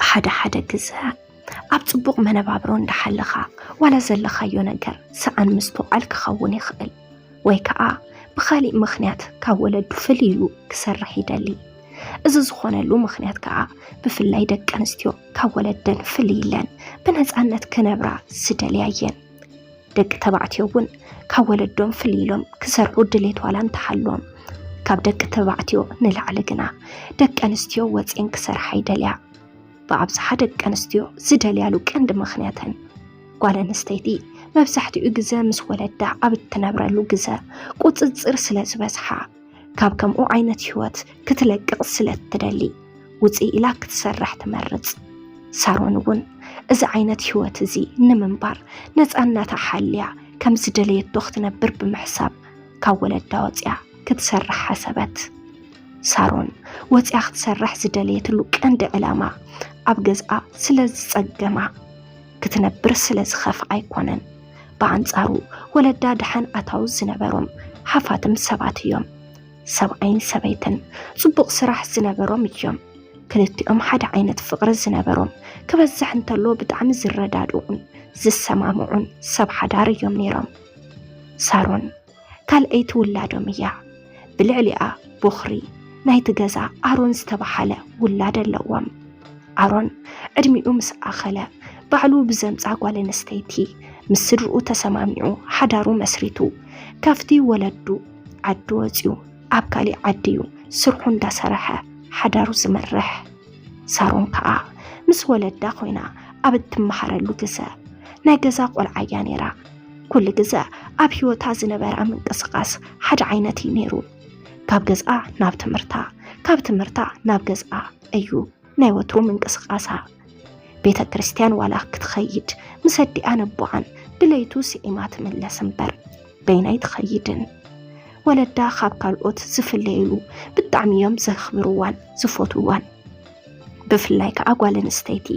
ሓደ ሓደ ግዘ ኣብ ጽቡቕ መነባብሮ እንዳሓለኻ ዋላ ዘለኻዮ ነገር ሰኣን ምስትውዓል ክኸውን ይኽእል፣ ወይ ከኣ ብኻሊእ ምኽንያት ካብ ወለዱ ፍልይ ኢሉ ክሰርሕ ይደሊ። እዚ ዝኾነሉ ምኽንያት ከኣ ብፍላይ ደቂ ኣንስትዮ ካብ ወለደን ፍልይ ኢለን ብነጻነት ክነብራ ዝደልያ እየን። ደቂ ተባዕትዮ እውን ካብ ወለዶም ፍልይ ኢሎም ክሰርሑ ድሌት ዋላ እንተሃልዎም፣ ካብ ደቂ ተባዕትዮ ንላዕሊ ግና ደቂ ኣንስትዮ ወጺኤን ክሰርሓ ይደልያ። ብኣብዝሓ ደቂ ኣንስትዮ ዝደልያሉ ቀንዲ ምኽንያተን፣ ጓል ኣንስተይቲ መብዛሕትኡ ግዘ ምስ ወለዳ ኣብ እትነብረሉ ግዘ ቁፅፅር ስለ ዝበዝሓ፣ ካብ ከምኡ ዓይነት ህይወት ክትለቅቕ ስለ እትደሊ ውፅእ ኢላ ክትሰርሕ ትመርፅ። ሳሮን እውን እዚ ዓይነት ህይወት እዚ ንምንባር ነፃ እናተሓልያ ከም ዝደለየቶ ክትነብር ብምሕሳብ ካብ ወለዳ ወፅያ ክትሰርሕ ሓሰበት። ሳሮን ወፅያ ክትሰርሕ ዝደለየትሉ ቀንዲ ዕላማ ኣብ ገዝኣ ስለ ዝፀገማ ክትነብር ስለ ዝኸፍኣ ኣይኮነን። ብኣንፃሩ ወለዳ ደሓን ኣታዊ ዝነበሮም ሃፋትም ሰባት እዮም። ሰብኣይን ሰበይትን ፅቡቕ ስራሕ ዝነበሮም እዮም። ክልቲኦም ሓደ ዓይነት ፍቕሪ ዝነበሮም፣ ክበዝሕ እንተሎ ብጣዕሚ ዝረዳድኡን ዝሰማምዑን ሰብ ሓዳር እዮም ነይሮም። ሳሮን ካልኣይቲ ውላዶም እያ። ብልዕሊኣ ቦኽሪ ናይቲ ገዛ ኣሮን ዝተባሃለ ውላድ ኣለዎም። ኣሮን ዕድሚኡ ምስ ኣኸለ ባዕሉ ብዘምጻ ጓል ኣንስተይቲ ምስ ስድርኡ ተሰማሚዑ ሓዳሩ መስሪቱ ካብቲ ወለዱ ዓዲ ወጺኡ ኣብ ካሊእ ዓዲ እዩ ስርሑ እንዳሰረሐ ሓዳሩ ዝመርሕ። ሳሮን ከኣ ምስ ወለዳ ኮይና ኣብ እትመሃረሉ ግዘ ናይ ገዛ ቆልዓ እያ ነይራ። ኩሉ ግዘ ኣብ ህይወታ ዝነበራ ምንቅስቃስ ሓደ ዓይነት እዩ ነይሩ። ካብ ገዝኣ ናብ ትምህርታ፣ ካብ ትምህርታ ናብ ገዝኣ እዩ ናይ ወትሩ ምንቅስቃሳ። ቤተ ክርስቲያን ዋላ ክትኸይድ ምስ ኣዲኣን ኣቦኣን ብለይቱ ስዒማ ትምለስ እምበር በይና ኣይትኸይድን። ወለዳ ካብ ካልኦት ዝፍለይሉ ብጣዕሚ እዮም ዘኽብርዋን ዝፈትውዋን። ብፍላይ ከዓ ጓል ኣንስተይቲ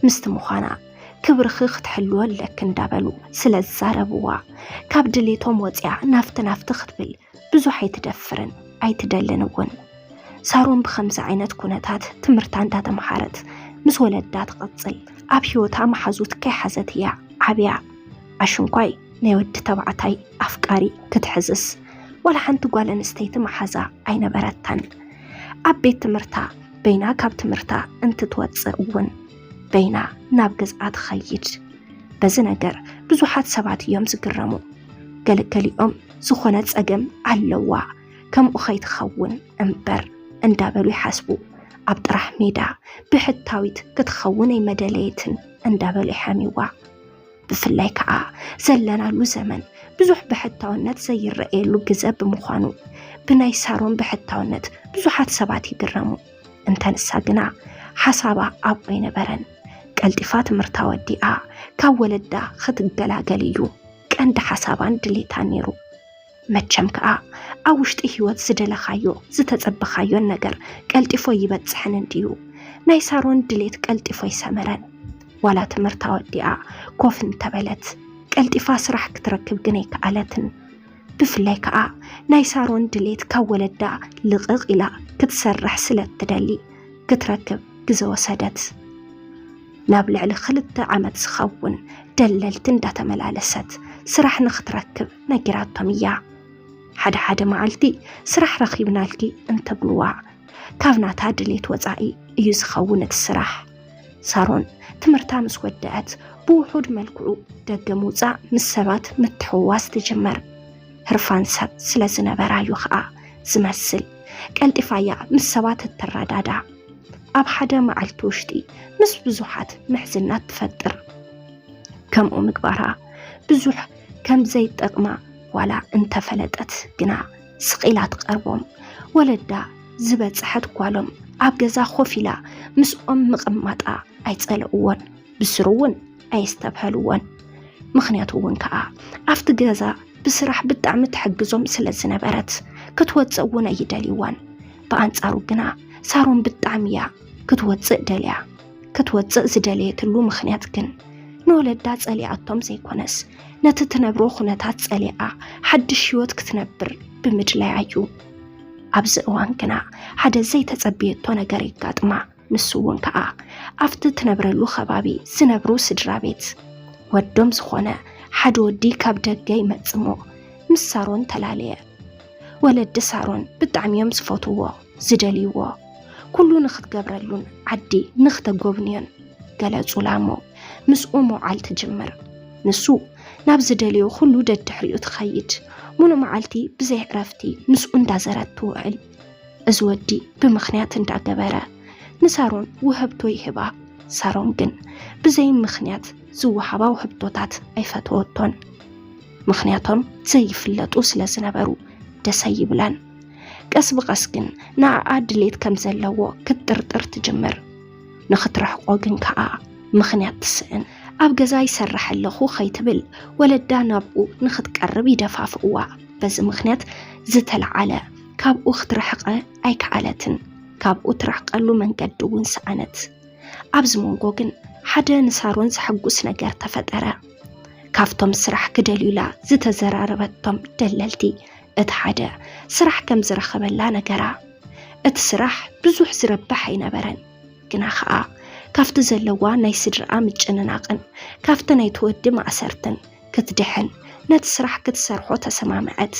ምስቲ ምዃና ክብርኺ ክትሕልዎ ኣለኪ እንዳበሉ ስለ ዝዛረብዋ ካብ ድሌቶም ወፂኣ ናፍቲ ናፍቲ ክትብል ብዙሕ ኣይትደፍርን ኣይትደልን እውን። ሳሮን ብኸምዚ ዓይነት ኩነታት ትምህርታ እንዳተምሃረት ምስ ወለዳ ትቐፅል። ኣብ ህይወታ መሓዙት ከይሓዘት እያ ዓብያ። ኣሽንኳይ ናይ ወዲ ተባዕታይ ኣፍቃሪ ክትሕዝስ ዋላ ሓንቲ ጓል ኣንስተይቲ መሓዛ ኣይነበረታን። ኣብ ቤት ትምህርታ በይና ካብ ትምህርታ እንትትወፅእ እውን በይና ናብ ገዝኣ ትኸይድ። በዚ ነገር ብዙሓት ሰባት እዮም ዝግረሙ። ገለገሊኦም ዝኾነ ፀገም ኣለዋ ከምኡ ከይትኸውን እምበር እንዳበሉ ይሓስቡ። ኣብ ጥራሕ ሜዳ ብሕታዊት ክትኸውን ኣይመደለየትን እንዳበሉ ይሓሚዋ። ብፍላይ ከዓ ዘለናሉ ዘመን ብዙሕ ብሕታውነት ዘይረኣየሉ ግዘ ብምዃኑ ብናይ ሳሮን ብሕታውነት ብዙሓት ሰባት ይግረሙ። እንተ ንሳ ግና ሓሳባ ኣብኡ ኣይነበረን። ቀልጢፋ ትምህርታ ወዲኣ ካብ ወለዳ ክትገላገል እዩ ቀንዲ ሓሳባን ድሌታን ነይሩ። መቸም ከኣ ኣብ ውሽጢ ህይወት ዝደለኻዮ ዝተጸበኻዮን ነገር ቀልጢፎ ይበጽሕን እንድዩ። ናይ ሳሮን ድሌት ቀልጢፎ ኣይሰመረን። ዋላ ትምህርታ ወዲኣ ኮፍ እንተበለት ቀልጢፋ ስራሕ ክትረክብ ግን ኣይከኣለትን። ብፍላይ ከኣ ናይ ሳሮን ድሌት ካብ ወለዳ ልቕቕ ኢላ ክትሰርሕ ስለ እትደሊ ክትረክብ ግዘ ወሰደት። ናብ ልዕሊ ክልተ ዓመት ዝኸውን ደለልቲ እንዳተመላለሰት ስራሕ ንክትረክብ ነጊራቶም እያ። ሓደ ሓደ መዓልቲ ስራሕ ረኺብናልኪ እንትብልዋ ካብ ናታ ድሌት ወፃኢ እዩ ዝኸውን እቲ ስራሕ። ሳሮን ትምህርታ ምስ ወደአት ብውሑድ መልክዑ ደገ ምውፃእ ምስ ሰባት ምትሕውዋስ ትጅምር። ህርፋን ሰብ ስለ ዝነበራ እዩ ኸዓ ዝመስል ቀልጢፋ እያ ምስ ሰባት እትረዳዳእ። ኣብ ሓደ መዓልቲ ውሽጢ ምስ ብዙሓት ምሕዝናት ትፈጥር። ከምኡ ምግባራ ብዙሕ ከም ዘይጠቕማ ዋላ እንተፈለጠት ግና ስቕ ኢላ ትቐርቦም። ወለዳ ዝበፅሐት ጓሎም ኣብ ገዛ ኮፍ ኢላ ምስኦም ምቕማጣ ኣይፀልእዎን፣ ብስሩ እውን ኣየስተብሀልዎን። ምኽንያቱ እውን ከዓ ኣብቲ ገዛ ብስራሕ ብጣዕሚ ትሕግዞም ስለ ዝነበረት ክትወፅእ እውን ኣይደልይዋን። ብኣንፃሩ ግና ሳሮን ብጣዕሚ እያ ክትወፅእ ደልያ። ክትወፅእ ዝደለየትሉ ምኽንያት ግን ንወለዳ ፀሊኣቶም ዘይኮነስ ነቲ ትነብሮ ኩነታት ፀሊኣ ሓድሽ ህይወት ክትነብር ብምድላያ እዩ። ኣብዚ እዋን ግና ሓደ ዘይተፀበየቶ ነገር የጋጥማ። ንሱ እውን ከኣ ኣብቲ ትነብረሉ ከባቢ ዝነብሩ ስድራ ቤት ወዶም ዝኾነ ሓደ ወዲ ካብ ደገ ይመጽሞ ምስ ሳሮን ተላለየ። ወለዲ ሳሮን ብጣዕሚ እዮም ዝፈትዎ፣ ዝደልይዎ። ኩሉ ንኽትገብረሉን ዓዲ ንኽተጎብንዮን ገለጹላ እሞ ምስኡ ምውዓል ትጅምር። ንሱ ናብ ዝደልዮ ኩሉ ደድሕሪኡ ትኸይድ። ሙሉእ መዓልቲ ብዘይ ዕረፍቲ ምስኡ እንዳዘረት ትውዕል። እዚ ወዲ ብምኽንያት እንዳገበረ ንሳሮን ውህብቶ ይህባ። ሳሮን ግን ብዘይ ምኽንያት ዝወሃባ ውህብቶታት ኣይፈተወቶን። ምኽንያቶም ዘይፍለጡ ስለ ዝነበሩ ደስ ኣይብላን። ቀስ ብቐስ ግን ንኣኣ ድሌት ከም ዘለዎ ክትጥርጥር ትጅምር። ንኽትርሕቆ ግን ከኣ ምኽንያት ትስእን። ኣብ ገዛ ይሰርሕ ኣለኹ ከይትብል ወለዳ ናብኡ ንኽትቀርብ ይደፋፍእዋ። በዚ ምኽንያት ዝተለዓለ ካብኡ ክትርሕቐ ኣይከኣለትን። ካብኡ ትርሕቀሉ መንገዲ እውን ሰኣነት። ኣብዚ መንጎ ግን ሓደ ንሳሮን ዘሐጉስ ነገር ተፈጠረ። ካብቶም ስራሕ ክደልዩላ ዝተዘራረበቶም ደለልቲ እቲ ሓደ ስራሕ ከም ዝረኸበላ ነገራ። እቲ ስራሕ ብዙሕ ዝረብሕ ኣይነበረን፣ ግና ኸኣ ካብቲ ዘለዋ ናይ ስድራኣ ምጭንናቕን ካብቲ ናይቲ ወዲ ማእሰርትን ክትድሕን ነቲ ስራሕ ክትሰርሖ ተሰማምዐት።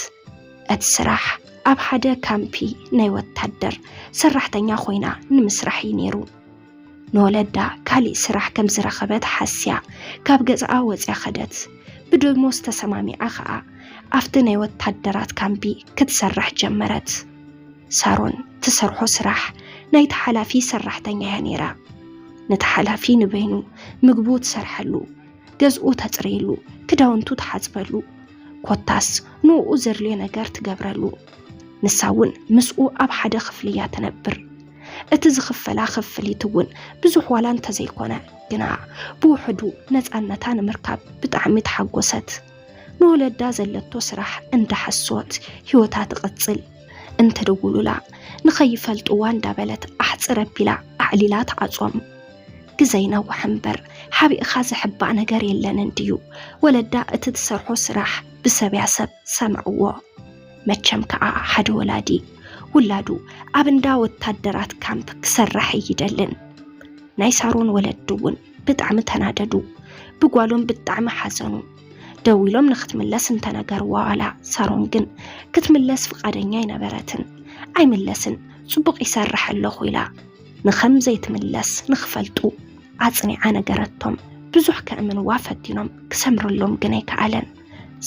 እቲ ስራሕ ኣብ ሓደ ካምፒ ናይ ወታደር ሰራሕተኛ ኮይና ንምስራሕ እዩ ነይሩ። ንወለዳ ካሊእ ስራሕ ከም ዝረኸበት ሓስያ ካብ ገዝኣ ወፅያ ኸደት። ብደሞዝ ተሰማሚዓ ኸኣ ኣብቲ ናይ ወታደራት ካምፒ ክትሰርሕ ጀመረት። ሳሮን ትሰርሖ ስራሕ ናይቲ ሓላፊ ሰራሕተኛ እያ ነይራ። ነቲ ሓላፊ ንበይኑ ምግቡ ትሰርሐሉ፣ ገዝኡ ተጽርየሉ፣ ክዳውንቱ ትሓጽበሉ፣ ኮታስ ንኡ ዘድልዮ ነገር ትገብረሉ። ንሳ እውን ምስኡ ኣብ ሓደ ክፍሊ እያ ትነብር። እቲ ዝኽፈላ ክፍሊት እውን ብዙሕ ዋላ እንተዘይኮነ፣ ግና ብውሕዱ ነፃነታ ንምርካብ ብጣዕሚ ተሓጎሰት። ንወለዳ ዘለቶ ስራሕ እንዳሓሶት ህይወታ ትቕጽል። እንትድውሉላ ንኸይፈልጥዋ እንዳበለት ኣሕጽር ኣቢላ ኣዕሊላ ትዓጾም። ግዘ ይነውሕ እምበር ሓቢእኻ ዝሕባእ ነገር የለን እንድዩ። ወለዳ እቲ ትሰርሖ ስራሕ ብሰብያ ሰብ ሰምዕዎ። መቸም ከኣ ሓደ ወላዲ ውላዱ ኣብ እንዳ ወታደራት ካምፕ ክሰርሕ ኣይደልን። ናይ ሳሮን ወለዲ እውን ብጣዕሚ ተናደዱ። ብጓሎም ብጣዕሚ ሓዘኑ። ደዊሎም ንክትምለስ እንተነገርዋ ዋላ ሳሮን ግን ክትምለስ ፍቓደኛ ኣይነበረትን። ኣይምለስን፣ ጽቡቕ ይሰርሕ ኣለኹ ኢላ ንኸም ዘይትምለስ ንኽፈልጡ ኣጽኒዓ ነገረቶም። ብዙሕ ከእምንዋ ፈቲኖም፣ ክሰምርሎም ግን ኣይከኣለን።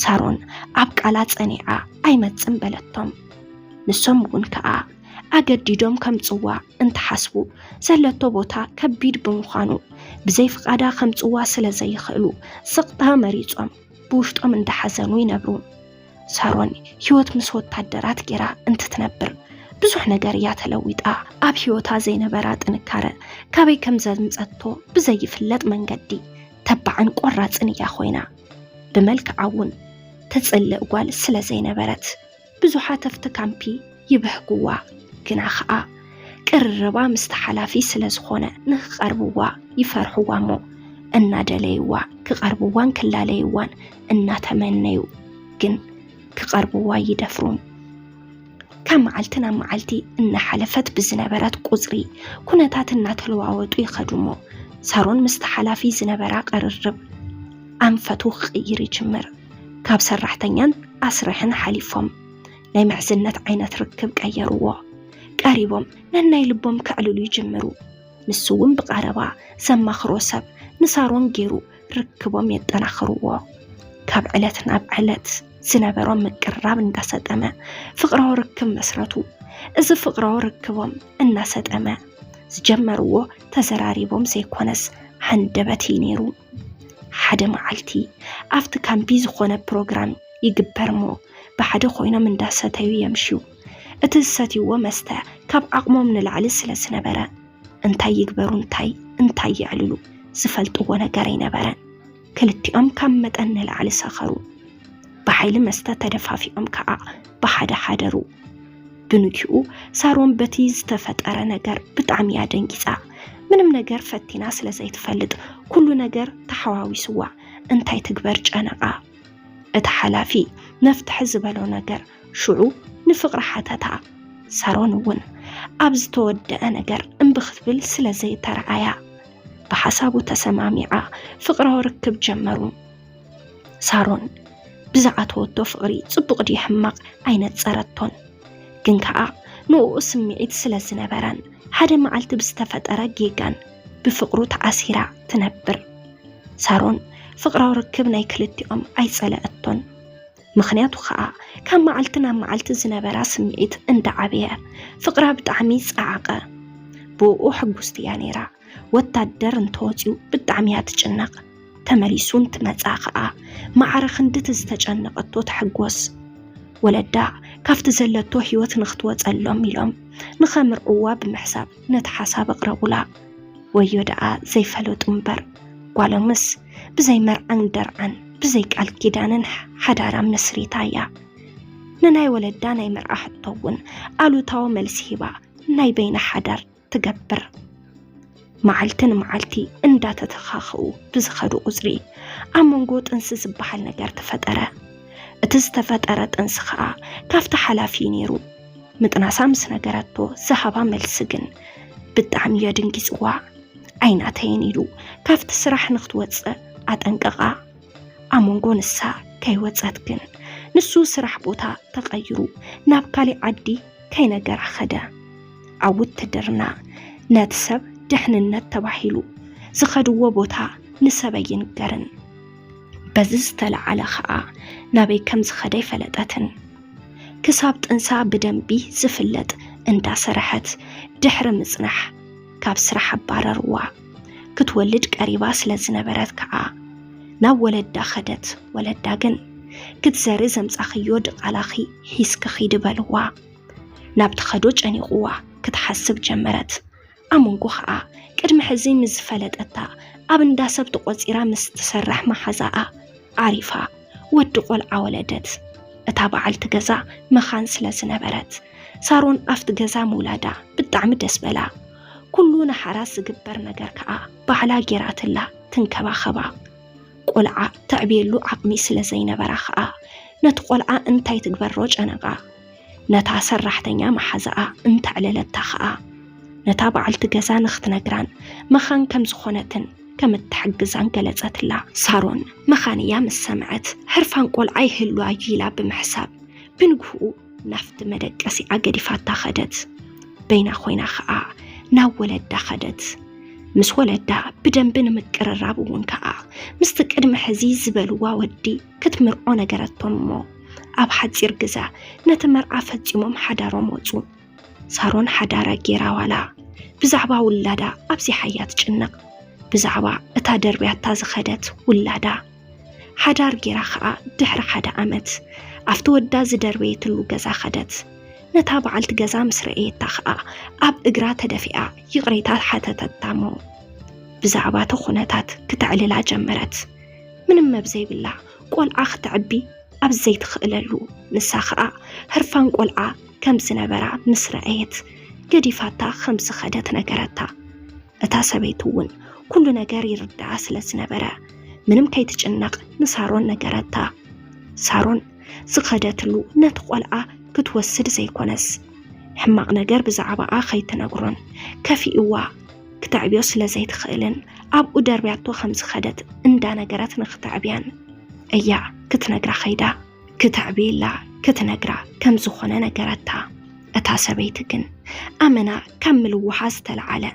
ሳሮን ኣብ ቃላ ጸኒዓ ኣይመጽን በለቶም። ንሶም እውን ከኣ ኣገዲዶም ከምጽዋ እንትሓስቡ ዘለቶ ቦታ ከቢድ ብምዃኑ ብዘይ ፍቓዳ ከምጽዋ ስለ ዘይኽእሉ ስቕታ መሪጾም ብውሽጦም እንዳሓዘኑ ይነብሩ። ሳሮን ህይወት ምስ ወታደራት ጌራ እንትትነብር ብዙሕ ነገር እያ ተለዊጣ። ኣብ ህይወታ ዘይነበራ ጥንካረ ካበይ ከም ዘምጸቶ ብዘይፍለጥ መንገዲ ተባዕን ቆራጽን እያ ኮይና። ብመልክዓ እውን ትጽልእ ጓል ስለ ዘይነበረት ብዙሓት ኣብቲ ካምፒ ይብህግዋ፣ ግና ኸኣ ቅርርባ ምስቲ ሓላፊ ስለ ዝኾነ ንኽቐርብዋ ይፈርሕዋ እሞ እናደለይዋ ክቐርብዋን ክላለይዋን እናተመነዩ ግን ክቐርብዋ ይደፍሩን። ካብ መዓልቲ ናብ መዓልቲ እናሓለፈት ብዝነበረት ቁጽሪ ኩነታት እናተለዋወጡ ይኸዱ እሞ ሳሮን ምስቲ ሓላፊ ዝነበራ ቅርርብ ኣንፈቱ ክቕይር ይጅምር። ካብ ሰራሕተኛን ኣስርሕን ሓሊፎም ናይ ምሕዝነት ዓይነት ርክብ ቀየርዎ። ቀሪቦም ነናይ ልቦም ከዕልሉ ይጅምሩ። ንሱ እውን ብቐረባ ዘማኽሮ ሰብ ንሳሮን ገይሩ ርክቦም የጠናኽርዎ። ካብ ዕለት ናብ ዕለት ዝነበሮም ምቅርራብ እንዳሰጠመ ፍቕራዊ ርክብ መስረቱ። እዚ ፍቕራዊ ርክቦም እናሰጠመ ዝጀመርዎ ተዘራሪቦም ዘይኮነስ ሃንደበት እዩ ነይሩ። ሓደ መዓልቲ ኣብቲ ካምፒ ዝኾነ ፕሮግራም ይግበር እሞ ብሓደ ኮይኖም እንዳሰተዩ የምሽዩ። እቲ ዝሰትይዎ መስተ ካብ ዓቕሞም ንላዕሊ ስለ ዝነበረ እንታይ ይግበሩ እንታይ እንታይ የዕልሉ ዝፈልጥዎ ነገር ኣይነበረን። ክልቲኦም ካብ መጠን ንላዕሊ ሰኸሩ። ብሓይሊ መስተ ተደፋፊኦም ከኣ ብሓደ ሓደሩ። ብንጊኡ ሳሮን በቲ ዝተፈጠረ ነገር ብጣዕሚ እያ ደንጊጻ። ምንም ነገር ፈቲና ስለ ዘይትፈልጥ ኩሉ ነገር ተሓዋዊስዋ እንታይ ትግበር ጨነቓ። እቲ ሓላፊ መፍትሒ ዝበሎ ነገር ሽዑ ንፍቕሪ ሓተታ። ሳሮን እውን ኣብ ዝተወደአ ነገር እምቢ ክትብል ስለ ዘይተረኣያ፣ ብሓሳቡ ተሰማሚዓ ፍቕራዊ ርክብ ጀመሩ። ሳሮን ብዝኣተወቶ ፍቕሪ ጽቡቕ ድዩ ሕማቕ ኣይነጸረቶን። ግን ከኣ ንእኡ ስምዒት ስለ ዝነበራን ሓደ መዓልቲ ብዝተፈጠረ ጌጋን ብፍቕሩ ተኣሲራ ትነብር። ሳሮን ፍቕራዊ ርክብ ናይ ክልቲኦም ኣይጸለኣቶን። ምኽንያቱ ከኣ ካብ መዓልቲ ናብ መዓልቲ ዝነበራ ስምዒት እንዳዓበየ ፍቕራ ብጣዕሚ ጸዓቐ። ብእኡ ሕጉስቲ እያ ነይራ። ወታደር እንተወጺኡ ብጣዕሚ እያ ትጭነቕ። ተመሊሱ እንትመጽኣ ከኣ ማዕረ ክንድቲ ዝተጨነቐቶ ትሕጎስ። ወለዳ ካብቲ ዘለቶ ህይወት ንኽትወጸሎም ኢሎም ንኸምርዕዋ ብምሕሳብ ነቲ ሓሳብ ኣቕረቡላ። ወዮ ደኣ ዘይፈለጡ እምበር፣ ጓሎምስ ብዘይ መርዓን ደርዓን ብዘይ ቃል ኪዳንን ሓዳራ መስሪታ እያ። ንናይ ወለዳ ናይ መርዓ ሕቶ እውን ኣሉታዊ መልሲ ሂባ ናይ በይና ሓዳር ትገብር። መዓልቲ ንመዓልቲ እንዳተተኻኸኡ ብዝኸዱ ቁጽሪ ኣብ መንጎ ጥንሲ ዝበሃል ነገር ተፈጠረ። እቲ ዝተፈጠረ ጥንሲ ኸኣ ካብቲ ሓላፊ እዩ ነይሩ። ምጥናሳ ምስ ነገረቶ ዝሃባ መልሲ ግን ብጣዕሚ እዮ ድንጊጽዋ። ኣይናተይን ኢሉ ካብቲ ስራሕ ንክትወጽእ ኣጠንቀቓ። ኣብ መንጎ ንሳ ከይወጸት ግን ንሱ ስራሕ ቦታ ተቐይሩ ናብ ካሊእ ዓዲ ከይነገራ ኸደ። ኣብ ውትድርና ነቲ ሰብ ድሕንነት ተባሂሉ ዝኸድዎ ቦታ ንሰብ ኣይንገርን። በዚ ዝተለዓለ ኸኣ ናበይ ከም ዝኸደ ኣይፈለጠትን። ክሳብ ጥንሳ ብደንቢ ዝፍለጥ እንዳሰረሐት ድሕሪ ምጽናሕ ካብ ስራሕ ኣባረርዋ። ክትወልድ ቀሪባ ስለ ዝነበረት ከኣ ናብ ወለዳ ኸደት። ወለዳ ግን ክትዘሪ ዘምጻኽዮ ድቓላኺ ሒዝኪ ኺዲ በልዋ። ናብ ትኸዶ ጨኒቕዋ ክትሓስብ ጀመረት። ኣመንጎ ኸኣ ቅድሚ ሕዚ ምስ ዝፈለጠታ ኣብ እንዳ ሰብ ተቖጺራ ምስ ትሰርሕ መሓዛኣ ዓሪፋ ወዲ ቆልዓ ወለደት። እታ በዓልቲ ገዛ መኻን ስለ ዝነበረት ሳሮን ኣብቲ ገዛ ምውላዳ ብጣዕሚ ደስ በላ። ኩሉ ንሓራስ ዝግበር ነገር ከኣ ባዕላ ጌራትላ ትንከባኸባ። ቆልዓ ተዕብየሉ ዓቕሚ ስለ ዘይነበራ ኸኣ ነቲ ቆልዓ እንታይ ትግበሮ ጨነቓ። ነታ ሰራሕተኛ መሓዛኣ እንተዕለለታ ኸኣ ነታ በዓልቲ ገዛ ንኽትነግራን መኻን ከም ዝኾነትን ከም እትሕግዛን ገለጸትላ። ሳሮን መኻን እያ ምስ ሰምዐት ሕርፋን ቆልዓ ይህሉ ኣዩ ኢላ ብምሕሳብ ብንግህኡ ናፍቲ መደቀሲኣ ገዲፋታ ኸደት። በይና ኮይና ኸኣ ናብ ወለዳ ኸደት። ምስ ወለዳ ብደንቢ ንምቅርራብ እውን ከኣ ምስቲ ቅድሚ ሕዚ ዝበልዋ ወዲ ክትምርዖ ነገረቶም እሞ ኣብ ሓጺር ግዛ ነቲ መርዓ ፈጺሞም ሓዳሮም ወጹ። ሳሮን ሓዳራ ጌራ ዋላ ብዛዕባ ውላዳ ኣብዚሓ እያ ትጭነቕ። ብዛዕባ እታ ደርብያታ ዝኸደት ውላዳ ሓዳር ጌራ ኸኣ ድሕሪ ሓደ ዓመት ኣብቲ ወዳ ዝደርበየትሉ ገዛ ኸደት። ነታ በዓልቲ ገዛ ምስ ረእየታ ኸኣ ኣብ እግራ ተደፊኣ ይቕሬታ ሓተተታ እሞ ብዛዕባ እቲ ኩነታት ክተዕልላ ጀመረት። ምንም መብ ዘይብላ ቆልዓ ክተዕቢ ኣብ ዘይትኽእለሉ ንሳ ኸኣ ህርፋን ቆልዓ ከም ዝነበራ ምስ ረኣየት ገዲፋታ ከም ዝኸደት ነገረታ። እታ ሰበይቲ እውን ኩሉ ነገር ይርድኣ ስለ ዝነበረ ምንም ከይትጭነቕ ንሳሮን ነገረታ። ሳሮን ዝኸደትሉ ነቲ ቆልዓ ክትወስድ ዘይኮነስ ሕማቕ ነገር ብዛዕባኣ ከይትነግሮን ከፊእዋ ክተዕብዮ ስለ ዘይትኽእልን ኣብኡ ደርብያቶ ከም ዝኸደት እንዳነገረት ንክተዕብያን እያ ክትነግራ ኸይዳ። ክተዕብየላ ክትነግራ ከም ዝኾነ ነገረታ። እታ ሰበይቲ ግን ኣመና ካብ ምልውሓ ዝተለዓለ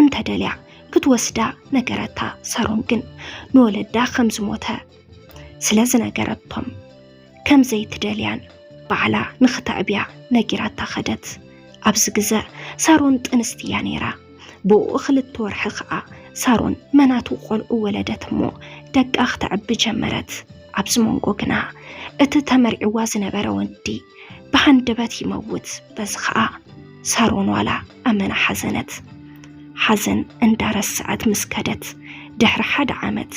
እንተደልያ ክትወስዳ ነገረታ። ሳሮን ግን ንወለዳ ከም ዝሞተ ስለ ዝነገረቶም ከም ዘይትደልያን ባዕላ ንኽተዕብያ ነጊራታ ኸደት። ኣብዚ ግዘ ሳሮን ጥንስቲ እያ ነይራ። ብኡ ክልተ ወርሒ ኸኣ ሳሮን መናቱ ቆልዑ ወለደት እሞ ደቃ ክተዕቢ ጀመረት። ኣብዚ መንጎ ግና እቲ ተመርዒዋ ዝነበረ ወዲ ብሃንደበት ይመውት። በዚ ኸኣ ሳሮን ዋላ ኣመና ሓዘነት። ሓዘን እንዳረስዐት ምስ ከደት ድሕሪ ሓደ ዓመት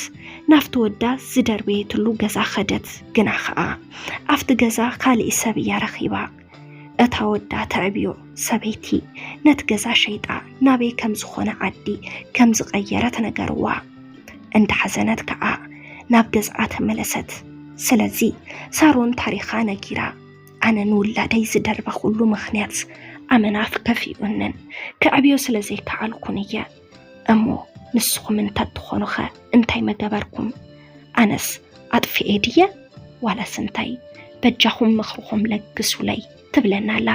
ናብቲ ወዳ ዝደርበየትሉ ገዛ ኸደት። ግና ኸኣ ኣብቲ ገዛ ካሊእ ሰብ እያ ረኺባ። እታ ወዳ ተዕብዮ ሰበይቲ ነቲ ገዛ ሸይጣ ናበይ ከም ዝኾነ ዓዲ ከም ዝቐየረ ተነገርዋ። እንዳሓዘነት ከኣ ናብ ገዝኣ ተመለሰት። ስለዚ ሳሮን ታሪኻ ነጊራ፣ ኣነ ንውላደይ ዝደርበኹሉ ምኽንያት ኣመና ከፊኡንን ክዕብዮ ስለ ዘይከኣልኩን እየ። እሞ ንስኹም እንተትኾኑኸ እንታይ መገበርኩም? ኣነስ ኣጥፍኤ ድየ ዋላስ እንታይ? በጃኹም ምኽርኹም ለግሱለይ ትብለና ኣላ።